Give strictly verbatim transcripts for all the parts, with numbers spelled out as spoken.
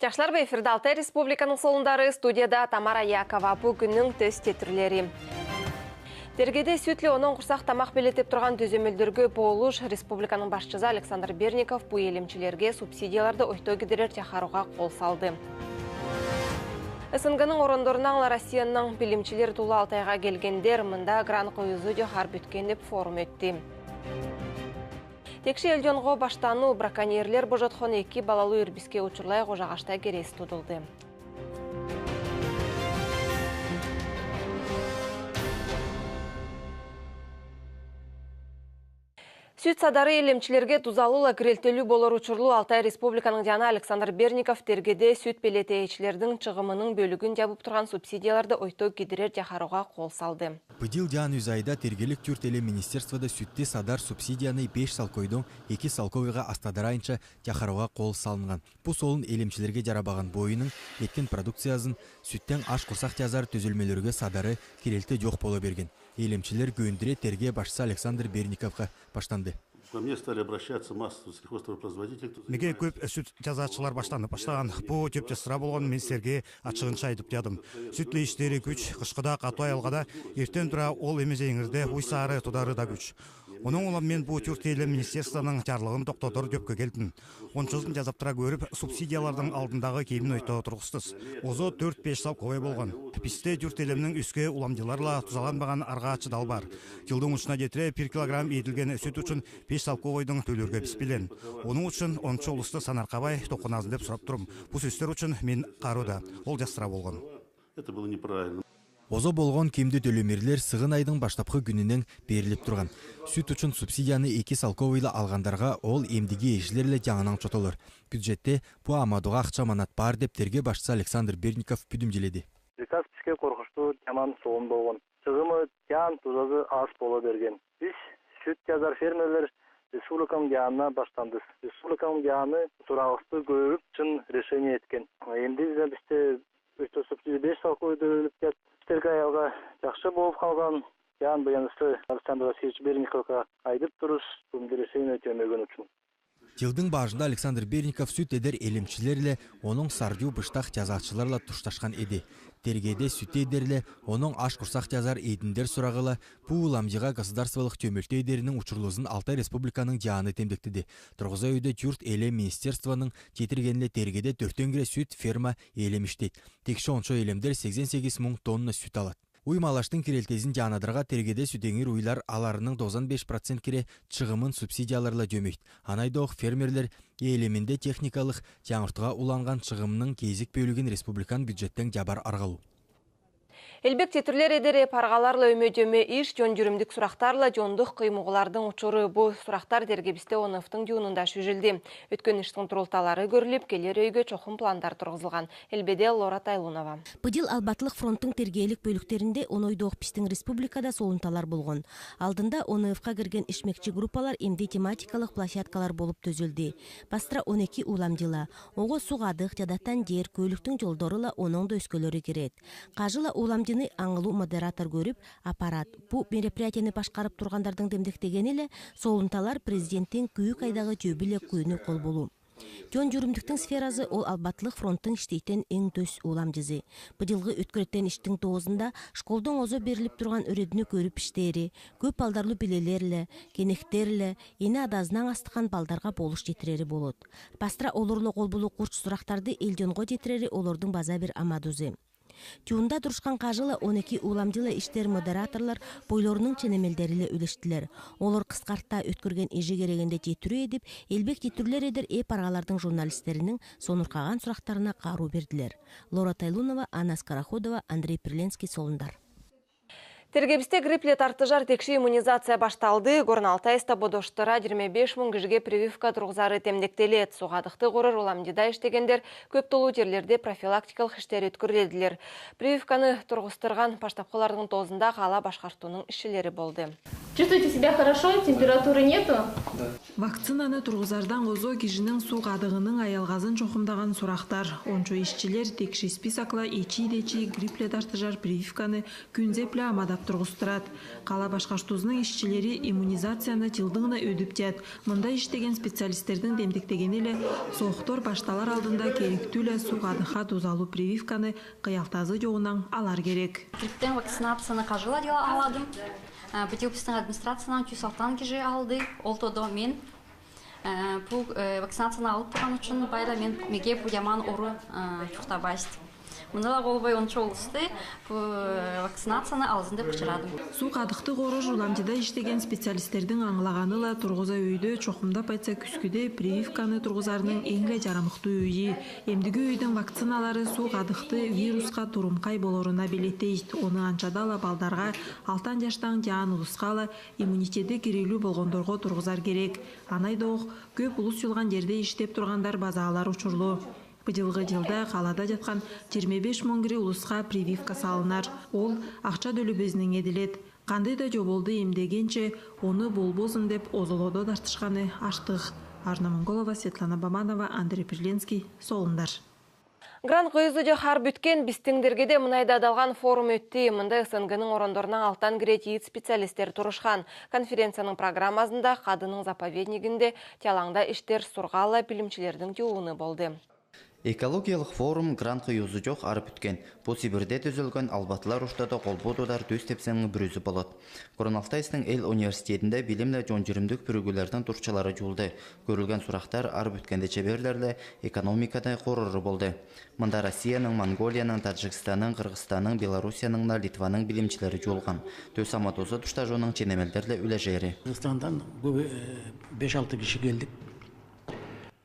Чаклар, бу эфирде Алтай Республиканың солундары, студияда Тамара Якова. Бу күүннің төс тетирлери. Тергеде сют ле, онан курсак тамак белетеп турган төземелдерге болуш. Республиканың башчызы Александр Берников бу элемчилерге субсидияларды ойтоо кидирер чакырууга кол салды. СНГ-ның ороннарыннан ла Россияның билимчилер туулы Алтайга келгендер. Мында грант коюузы чохар бүткенин форум өтти. Текши элдёнго баштануу, браконьерлер божатхан эки балалуу ирбиске учурлай Кожагашта керес тудулду. Сют садары элемчилерге тузалуу ла кирелтелүү болор учурлу Алтай Республиканың Чааны Александр Берников тергеде сют белетээчилердиң чыгымының бөлүгүн чабып турган субсидияларды ойтоо кидирер чакырууга кол салды. Быйыл Чаан үз айда тергелик Тюрт элем министерствода сютти садар субсидияны беш салкойдон эки салковыйга астадарайынча чакырууга кол салынган. Бу солун элемчилерге чарабаган бойының эткен продукциязын сюттен аш курсак чазар төзелмелерге садары кирелте чок бола берген. Элемчилер көөндүре тергее башчысы Александр Берниковка баштанды. Ко мне стали обращаться массово сельхозтоваропроизводители, кто... Меге көп сют чазаачылар баштанып баштаган. Бу чөп часыра болган, мен силерге ачыгынча айтып чадым. Сют ле иштери күч, кышкыда катуу аялгада, эртен тура ол эмезеңирде уй саары тудары да күч. Онон улам мен бу Тюрт элем министерствоның чарлыгын токтодор чөпке келдим. Ончузун чазаптыра көрүп, субсидиялардың алдындагы кемин ойтоо тургустус. Озо төрт-беш салковый болган. Бисте Тюрт элемнең үске уламчылар ла тузаланмаган арга чыдал бар. Чылдың учуна четире бир килограмм эдилген сют учун беш салковыйдың төлөрге бис билен. Ону учун ончу улусту санаркабай токуназын деп сурап турум. Бу сөстер учун мен каруда. Ол часыра болган. Это было неправильно. Озо болган кемди төлемерлер сыгын айдың баштапкы күүнүнен берилип турган. Сют учун субсидияны эки салковыйлы алгандарга ол эмдиги эшилер ле чаңынан чотолор. Бюджетте бу амадуга акча манат бар деп тергее башчысы Александр Берников бүдүмчеледи. Приказ биске коркуштуу, чаман солун болган. Чыгымы чаан тузазы аз бола берген. Бис сют чазар фермерлер республиканың чаанына баштандыс. Республиканың чааны сурагыбысты көрүп, чын решение эткен. Эмди бисте үстө субсидия беш салковый деп өлүп кет. Бистерге аялга жакшы болуп калган. Чаан баянысы Александр Васильевич Берниковка айтып турус, бу решение төмеген учун. Чылдың бажында Александр Берников сют эдер элемчилер ле, онон саржу быштак чазаачылар ла тушташкан эди. Тергеде сют эдер ле, онон аш курсак чазар эдиндер сурагы ла, бу уламчыга государстволук чөмөлтө эдериниң учурлузун Алтай Республиканың чааны темдектеди. Тургуза өйдө Тюрт элем министерствоның четиргенинде тергеде төртөн кире сют ферма элем иштейт. Текши ончо элемдер сегизен сегиз муң тонна сют алат. Уй-малаштың кирелтезин чаанадырга тергеде сют эңир уйлар аларының тозан беш процент кире чыгымын субсидиялар ла чөмейт. Анайдоох фермерлер элеминде техникалык чаңыртууга уланган чыгымның кезик бөлүгүн республикан бюджеттен чабар аргалуу. Элбек тетирлер эдер, эп-аргалар ла, өмөдеме иш, чон-чүрүмдүк сурактар ла, чондук кыймылгалардың учуру. Бу сурактар тергебисте ОНФ-тың чуунунда шүүжилди. Өткен иштиң турултаалары көрүлүп, келер өйгө чокум пландар тургузулган. Элбеде Лора Тайлунова. Быйыл Албатлык фронттуң тергеелик бөлүктеринде он ойдоох бистиң республикада солунталар болган. Алдында ОНФ-ка кирген ишмекчи группалар эмди тематикалык площадкалар болуп төзүлдү. Бастыра он эки уламчыла. Ого суг-адык, чадаттан чер, көөлүктүң чолдору ла, оноң да өскелери кирет. Кажыла уламчыны аңылуу модератор көрүп, апарат. Бу мероприятиени башкарып тургандардың демдектегени ле, солунталар президенттиң күүкайдагы чөбү ле күүнү кол болуу. Чон-чүрүмдүктүң сферазы — ол Албатлык фронттуң иштейтен эң төс уламчызы. Быйылгы өткерилткен иштиң тоозунда школдоң озо берилип турган өредүнү көрүп иштээри, көп балдарлуу билелер ле, кенектер ле, эне-адазынаң астыккан балдарга болуш четирери болот. Бастыра олорла кол болуу курч сурактарды элдёнго четирери олордуң база бир амадузу. Чуунда турушкан кажыла он эки уламчыла иштер модераторлар бойлорунуң ченемелдери ле үлештилер. Олор кыскартта өткерген эжи-керегинде четирүү эдип, элбек тетирлер эдер эп-аргалардың журналистериниң сонуркаган сурактарына каруу бердилер. Лора Тайлунова, Анна Скороходова, Андрей Приленский, Солундар. Тергебисте грипп ле тартыжар текши иммунизация башталды. Горно-Алтайста бодоштора жыйырма беш муң кижиге прививка тургузары темдектелет. Суг-адыкты курар уламчыда иштегендер көп толуу жерлерде профилактикалык иштер өткөрүледилер. Прививканы тургузтурган баштапкылардын тоозунда кала башкартуунун ишчилери болду. Чувствуете себя хорошо? Температуры нету? Да. Вакцинаны тургузардан озо кижинин суг-адыгынын аялгазын чогумдаган сурактар. Ончу ишчилер текши списокла эчи-идечи грипп ле тартыжар прививканы кюнзеп ле амадап тургустырад. Кала башкарттузының ишчилери иммунизацияны җылдынгна өдүп теад. Мында иштеген специалисттердиң демдектегени ле, соохтор башталар алдында керектү ле суу кадыха дузалуу прививканы кыялтазы җогунан алар керек. Грипптен вакцинацияны кажыла дила аладым. Э, быйыл бистиң администрациядан чүс алтан кижи алды. Ол тодо мен. Э, бу, э, вакцинацияны алып турган учун байла мен меге бу яман ору, э, чуртабаст. Мында ла голбай онча улусты бу, э, вакцинацияны алзын деп кычырадым. Суу кадыхты кору җурламҗыда иштеген специалисттердиң аңлаганы ла, тургуза өйдө, чокымдап айтса, күскүде прививканы тургузарның эң ле җарамыктуу өйи. Эмдиги өйдүң вакциналары суу кадыхты вируска турумкай болоруна белетай. Оны анчада ла балдарга, алтан җаштан җаан улуска ла, иммунитеди кирелүү болгондорго тургузар керек. Анай доох, көп улус җыйылган җерде иштеп тургандар база алар учурлу. Быйылгы җылда калада җаткан җирми беш муң кире улуска прививка салынар. Ол акча төлөбезиннен эдилет. Кандай да җоболду эмдегенче, оны болбозун деп озолодо тартышканы артык. Арна Монголова, Светлана Баманова, Андрей Приленский, Солундар. Грант куюзу җок ар бүткен. Бистиң дергеде мунайда адалган форум өтти. Мында СНГ-ның орондорунан алтан кире ит специалистер турушкан. Конференцияның программазында Кадынның заповеднигинде Тялаңда иштер сургаал ла билимчилердиң җыууну болду. Экологиялык форум грант куюзу җок ар бүткен. Бу Сибирьде төзелген албатылар ортада колбуу тудар төс тепсеңнең бүрүзү болот. Горно-Алтайскийдин эл университединде билим ле җон җирмдик бүрүгүлердин турчалары җуулды. Көрүлген сурактар ар бүткенде чеберлер ле, экономиканы коруру болду. Мында Россияның, Монголияның, Таджикстанның, Кыргызстанның, Белоруссияның да, Литваның билимчилери җыйылган. Төс аматузу туштажууның ченемелдер ле үлежери. Кыргызстандан көбү, э, беш-алты киши келдик.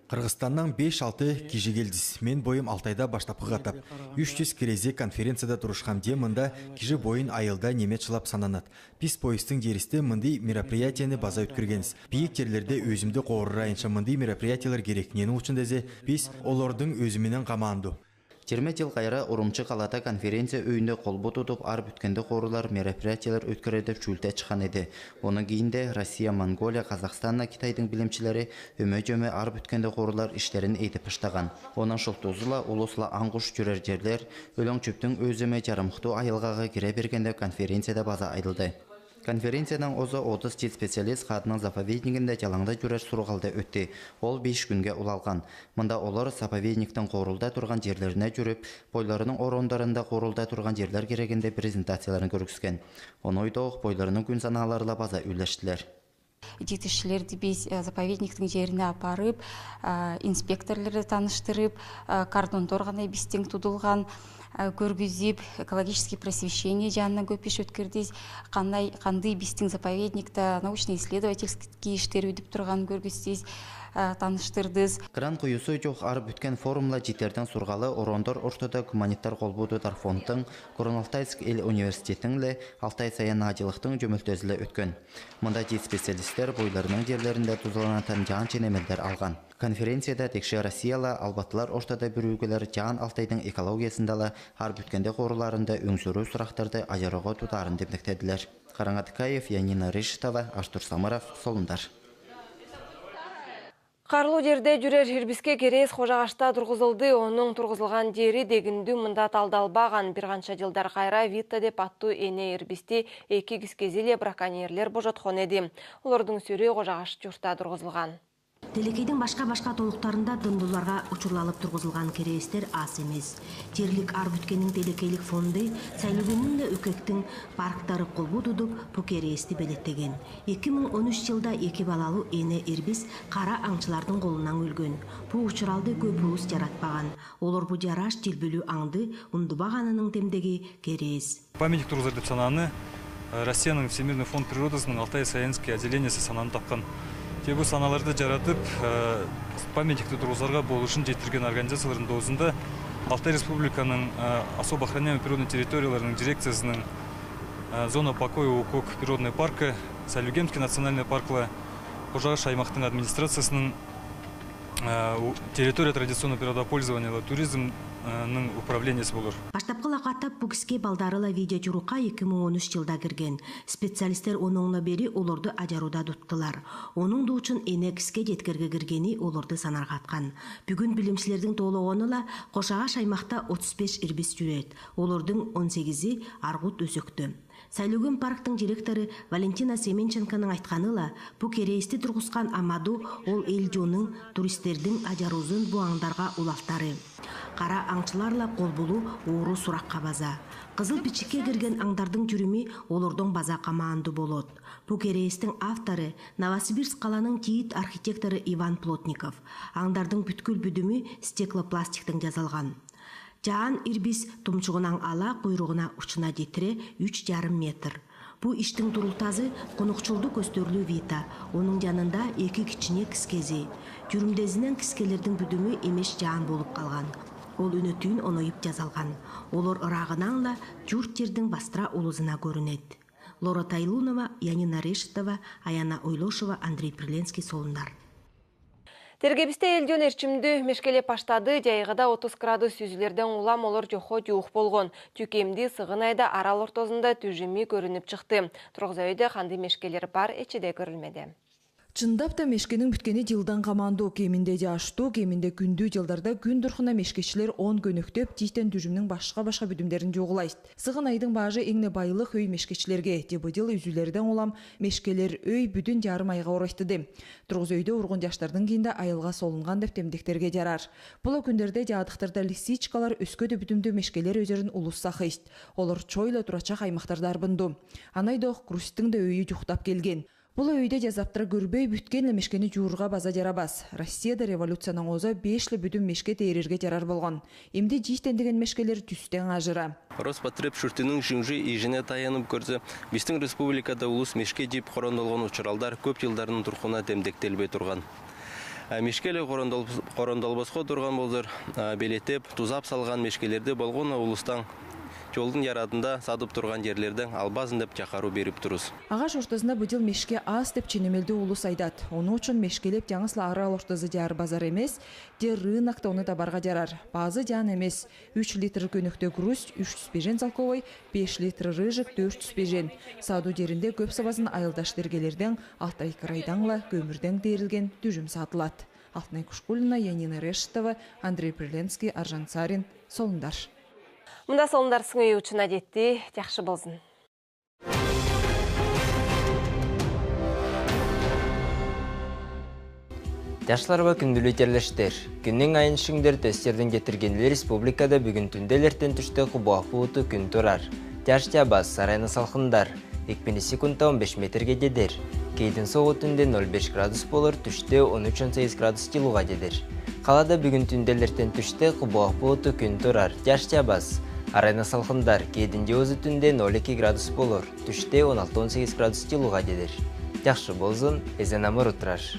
Кыргызстандан беш-алты киши келдис. Мен бойым Алтайда баштапкы катап. Үч җиз кирезек конференцияда турушкам де, мында киши бойын айылда неме чылап сананат. Биз поездтиң җеристе мындый мероприятиене база өткергенбиз. Бийик җерлерде өзүмдү корурга анча мындый мероприятиелер керек. Нени учун дезе, биз олордуң өзү менен команда. Җирми җыл кайра Урумчи калада конференция өйүндө колбуу тутуп, ар бүткенде корулар мероприятиелер өткерер деп шүлте чыккан эди. Ону кийинде Россия, Монголия, Казахстан, Китайдың билимчилери өмө-җөме ар бүткенде корулар иштерин эдип баштаган. Онун шолтузу ла улус ла аңгуш җөрер җерлер, өлөң-чөптүң өземи җарамыктуу айылгага кире бергенде конференцияда база айтылды. Конференциядан оза отуз ит специалист Кадынның заповеднигинде Тялаңда җөрер сургаалда өтти. Ол беш күнге улалган. Мында олар заповедниктиң корулда турган җерлерине җөреп, бойларының орондарында корулда турган җерлер кирегинде презентацияларын көргүскен. Ону ойдоох бойларының күн санаалары ла база үлештилер. Ит ишчилерди биз, э, заповедниктиң җерине апарып, э, инспекторларды таныштырып, э, кордондор кандай бистиң тудулган, э, көргүзүп, экологический просвещение җанынан көп иш өткердис, кандай, кандай бистиң заповедникте научно-исследовательский иштер өтүп турганын көргүздүс, э, таныштырдыс. Грант куюсу җок ар бүткен форумда иттердиң сургаалы орондар ортада гуманитар колбуу тутар фондтың, Горно-Алтайск эл университеттиң ле Алтай саян аалчылыктың җөмөлтези ле өткен. Мында ит специалисттер бойларының җерлеринде тузаланатын җаан ченемелдер алган. Конференцияда тикше Россияла албатылар ортада бүрүгүлер җаан Алтайдың экологиясында ла ар бүткенде коруларында өңсүрү сурактарды аҗарууга тутаарын демдектедилер. Караң Аткаев, Янина Решетова, Артур Самыров, Солундар. Карлуу җирде җөрер ирбиске кереес Хожагашта тургузулду. Онуң тургузулган җери дегиндүү мында талдалбаган. Бир канча җылдар кайра Вита деп аттуу эне ирбисти эки кискези ле браконьерлер божоткон эди. Олордуң сөрөө Хожагаш җуртта тургузулган. Телекейдиң башка-башка толуктарында дындууларга учурлалып тургузулган кереестер аз эмес. Тирлик ар бүткенниң телекейлик фонду Сайлыгүлнүң ле Үкектиң парктары колбуу тутуп, бу кереести белеттеген. Эки муң он үч җылда эки балалуу эне ирбис кара аңчылардын колундан өлгөн. Бу учуралды көп улус жаратпаган. Олор бу жараш җилбилүү аңды ундубаганынын демдеги кереес. Памятник тургузар деп санааны, э, Россияның Всемирный фонд природасының Алтай-Саянский отделениеси санааны тапкан. Те бу санааларды жаратып, э, памятникти тургузарга болушун жеткирген организациялардын доозунда Алтай Республиканың, э, особо охраняемый природный территорияларының дирекциясының, э, зона покоя Укок природный паркы, Сайлыгүлнү национальный паркла, Хожагаш аймактык администрациясының, э, у-, территория традиционного природопользования ла туризмның управлениеси болур. Баштапкы ла катап бу киске балдары ла видео җурукка эки муң он үч җылда кирген. Специалисттер онуңла бери олорду аҗаруда туттулар. Онуң дуучун эне киске жеткерге киргени олорду санаргаткан. Бүгүн билимчилердин тоологону ла Хожагаш аймакта отуз беш ирбис җөрет. Олордуң он сегизи Аргут өзөктө. Сайлыгын парктың директоры Валентина Семенченконың айтқаны ла, бу кереести турғысхан амаду ол эл-ҷонның, туристтердиң аҷарузун бу аңдарга улалтары. Кара аңчылар ла кол болу оору суракка база. Кызыл пичикке кирген аңдардың ҷуруму олордоң база камаанду болот. Бу кереестиң авторы Новосибирск каланың тиит архитектору Иван Плотников. Аңдардың бүткүл бүдүмү стеклопластиктең ҷазалган. Ҷаан ирбис томчугунаң ала, куйругуна учуна ҷетире үч ҷарым метр. Бу иштиң турултазы конукчулду кӧстерлүү вита, оның янында эки кичине кискези. Ҷүрүмдезинен кискелердиң бүдүмү эмеш ҷаан болуп калган. Ол үнөтүүн оноюп ҷазалган. Олор ыраагынаң ла ҷурт-ҷердиң бастыра улузуна көрүнет. Лора Тайлунова, Янина Решетова, Аяна Ойлошева, Андрей Приленский, Солундар. Тергебисте эл-ҷон эрчимдүү мешкелеп баштады, ҷайгыда отуз градус, ӱзүлерден улам олор ҷохо ҷуух болган. Тюкемди Сыгынайда арал ортозунда тӱжеми көрүнүп чыкты. Тургуза өйдө кандый мешкелер бар, эчиде көрүлмеде. Чындап да, мешкениң бүткени ҷылдан камаанду, кеминде де ашту, кеминде күндүү ҷылдарда күүн дурхуна мешкечилер он көнөктеп, тиитен тӱжүмнүң башка-башка бүдүмдерин ҷуглайт. Сыгынайдың баажы эң не байлых өй мешкечилерге, те быйыл ӱзүлерден улам мешкелер өй бүдүн ҷарым айга орайтты. Тургуза өйдө ургун ҷаштардың кийинде айылга солунган деп темдектерге ҷарар. Бу ла кундерде ҷаадыктарда лисичкалар, өске де бүдүмдүү мешкелер өдерин улус сахыйт. Олор чой ла турачак аймактарда арбынду. Анай доох Грузьтиң да өйү ҷухтап келген. Бу ла өйде ҷазаптыра көрбей, бүткенле мешкени ҷуурга база ҷарабас. Россияда революциядан оза беш ле бүдүн мешке теерерге ҷарар болган. Эмди ҷиитендиген мешкелер ҷүстен ажыра. Роспотребшуртиның җиңҗи ижине таянып көрзе, бистиң республикада улус мешке җыйып корандалган учуралдар көп җылдарның дурхуна темдектелбей турган. Ә мешкелер корандал-, корандалбасха турган болзар, ә, белетеп, тузап салган мешкелерди болган улустаң җолдуң яратында садып турган җерлердең албазын деп чакыру берип турус. Агаш ортозуна быйыл мешке аз деп ченемелди улус айдат. Ону учун мешкелеп җаңыс ла арал ортозу җаар базар эмес, те рынокта ону табарга җарар. Баазы җаан эмес. Үч литр көнөкте Грузь, үч җүз бежен салковой, беш литр Рыжик, дөрт җүз бежен. Саду җеринде көп сабазын айылдаш тергелердең, Алтай крайдаң ла көмүрдең теерилген тӱжүм сатылат. Алтынай Кушкуллина, Янина Решетова, Андрей Приленский, Аржан Сарин, Солундар. Мында Солундар сыңы учуна җитти. Җакшы болзун. Җашларбыз, күндүлү терлештер. Күүннүң айын шиңдер төстерден җитиргенле республикада бүгүн түндел эртен-түштен кубак булутлу күүн турар. Җаш җабас, арайна салкындар. Экпини секундта он беш метрге җедер. Кеедин соогу түнде ноль беш градус болур, түштен он үч-он сегиз градус җылууга җедер. Калада бүгүн түндел эртен-түштен кубак булутлу күүн турар. Җаш җабас, арайна салкындар. Кеедин озу түнде ноль эки градус болур, түштен он алты-он сегиз градус җылууга җедер. Җакшы болзун, эзен амыр утраш.